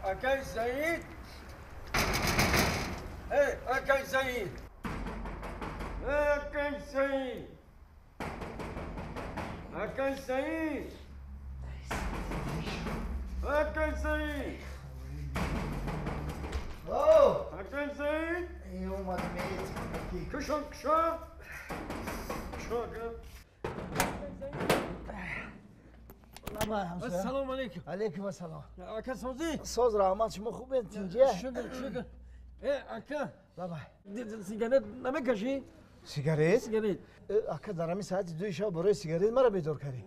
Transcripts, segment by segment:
Акай Саид! Эй, Акай Саид! Эй, Акай Саид! Акай Саид! Акай Саид! Акай Саид! Эй, омадем, эй. Кушо, кушо! Кушо, ака! Ассалому алайкум. Алайкум ассалом. Ака, созӣ? Соз, раҳмат, шумо хубед, тинҷия? Шукр, шукр. Э, ака. Лабай. Сигарет намекашӣ? Сигарет? Сигарет. Ака, дар ҳамин соати 2 шаб барои сигарет маро бедор кардӣ?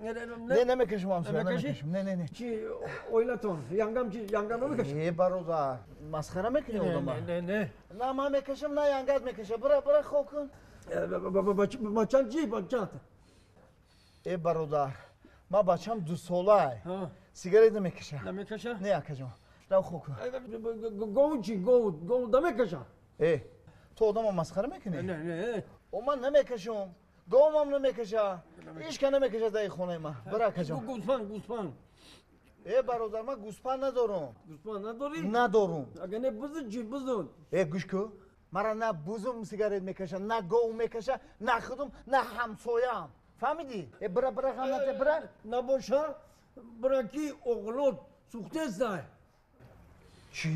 Не, намекашам, ҳамсоя, намекашам. Не, не, не. Чи оилатон? Янгам чи? Янгам намекашӣ? Э, бародар, масхара мекунӣ одама? Не, не, не. На ман мекашам, на янгат мекаша. Бира, бира, хоб кун. Бачам чи? Бачат? Э, бародар, ман бачам 2 сола. Сигарет намекаша. Намекаша? Не, акаҷон. Рав хоб кун. Гов чи? Гов, гов намекаша? Э, ту одама масхара мекунӣ? Не, не. О, ман намекашам. Говам намекаша. Ҳеч намекаша дар хонаи ман. Бира, акаҷон. Гӯсфанд, гӯсфанд. Э, бародар, ман гӯсфанд надорам. Гӯсфанд надорӣ? Надорам. Агар не бузу чи? Бузу. Э, гӯш кун. Мара на бузум сигарет мекаша, на гов мекаша, на худум, на ҳамсояам. Фаҳмидӣ? Э, бира, бира, ғамнате, бира. Набоша, бира ки оғлот сӯхтестай. Чӣ?